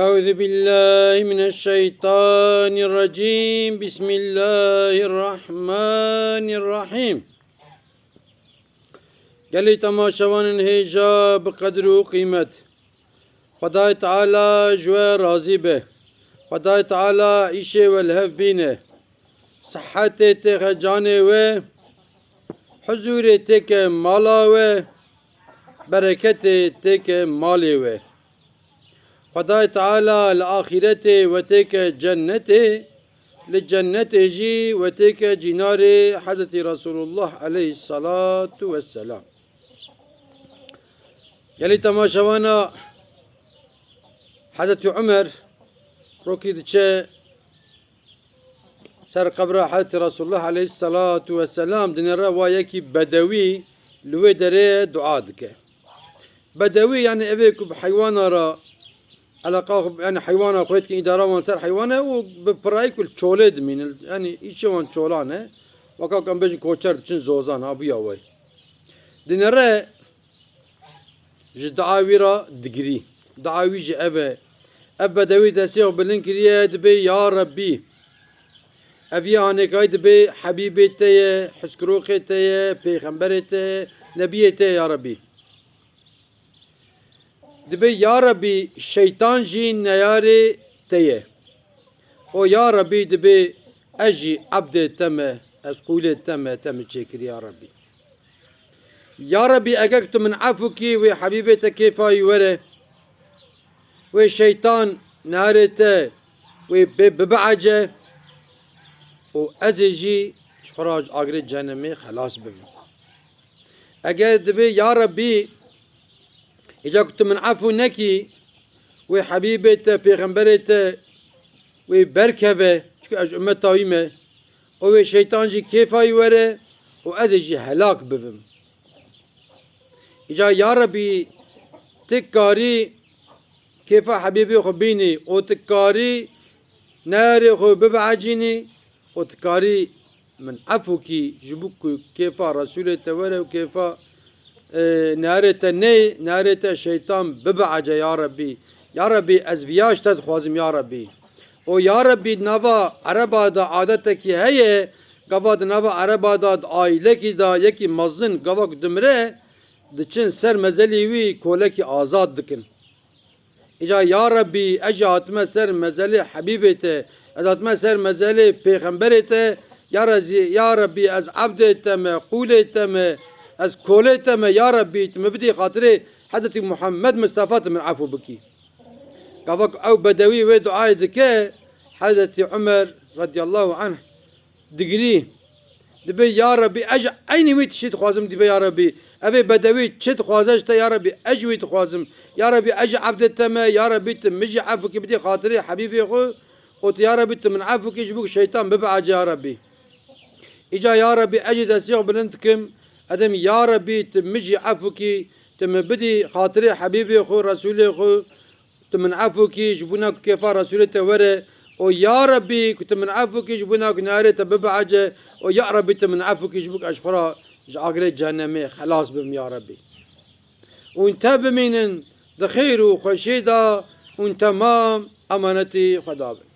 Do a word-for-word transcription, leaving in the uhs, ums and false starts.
أعوذ بالله من الشيطان الرجيم. بسم الله الرحمن الرحيم. Gelî temaşevanên hêja bi qedir û qîmet. Xwedayê Teala ji we razî be. Xwedayê Teala îşê we li hev bîne. Sihetê têxe canê we, huzûrê têke mala we, bereketê têke malê we. Xwedayê Teala li axîretê we têke cennetê, li cennetê jî we têke cînarê Hezretî Resulullah aleyhissalatu vesselam. Gelî temaşevana Hezretî Umer rokî diçe ser qebra Hezretî Resulullah aleyhissalatu vesselam, dinêre wa yekî bedewî li wê derê dua dike. Bedewî, yani evê ku bi heywana re eleqa xwe, yani heywana xwe dikin, îdara wan ser heywan e û bi pirayî ku li çolê dimînin, yani îşê wan çolan e, weka ku em bêjin koçer diçin zozan, ha, bûya wê. Dinêre ji dua wî re digirî. Dua wî jî ev e. Ev bedewî destê xwe bilind kiriye, dibê, Ya Rebbî, ev yê hanêkayî dibê Hebîbê te ye, hizkiroxê te ye, pêxemberê te ye, nebiyê te ye, ya Rebbî. Dibê, Ya Rebbî, şeytan jî neyarê te ye. O ya Rebbî, dibê, ez jî ebdê te me, ez qûlê te me, te min çêkirî, ya Rebbî. Ya Rebbî, eger tu min efû kî, wê Hebîbê te kêfa wî were, wê şeytan neyarê te, wê bê bibiece û ez ê jî ji xwe re ji agirê cehennemê xelas bibim. Eger dibê, Ya Rebbî, îca ku tu min efû nekî, wê Hebîbê te, pêxemberê te, wê berkeve, çunku ez ji ummeta wî me, û wê şeytan jî kêfa wî were û ez ê jî helak bibim. Îca, Ya Rebbî, tu karî kêfa Hebîbê xwe bînî û tu karî neyarê xwe bibiecînî û tu karî min efû kî, ji bo ku kêfa Resûlê te were û kêfa, e, neyarê te neyê, neyarê te şeytan bibiece, ya Rebbî. Ya Rebbî, ez viya ji te dixwazim, ya Rebbî. Û ya Rebbî, di nava Ereba de adetekî heye, gava di nava Ereba de, di aîlekî de yekî mezin, gava ku dimire, diçin ser mezelî wî kolekî azad dikin. Îca, ya Rebbî, ez jî hatime ser mezelê Hebîbê te, ez hatime ser mezelê pêxemberê te, ya Rezî-, ya Rebbî, ez ebdê te me, qûlê te me, ez kolê te me, ya Rebbî, tu min bidî xatirê Hezretî Muhammed Mistefa, tu min efû bikî. Gava ku ew bedewî wê duayê dike, Hezretî Umer radiyallahu anh digirî. Dibê, Ya Rebbî, ez ji eynî wî tiştî dixwazim, dibê, Ya Rebbî, evê bedewî çi dixwaze ji te, Ya Rebbî, ez ji wî dixwazim. Ya Rebbî, ez jî ebdê te me, Ya Rebbî, tu min jî efû kî bidî xatirê Hebîbê xwe, û tu, Ya Rebbî, tu min efû kî ji bo ku şeytan bibiece, Ya Rebbî. Îca, Ya Rebbî, ez jî destê xwe bilind dikim, edim, Ya Rebbî, tu min jî efû kî, tu min bidî xatirê Hebîbê xwe, Resûlê xwe, tu min efû kî ji bona ku kêfa Resûlê te were, û ya Rebbî, ku tu min efû kî ji bona ku neyarê te bibiece, û ya Rebbî, tu min efû kî ji bo ku ez ji xwe re ji agirê cehennemê xelas bibim, ya Rebbî. Hûn tev bimînin di xêr û xweşiyê de, hûn temam emanetî Xweda bin.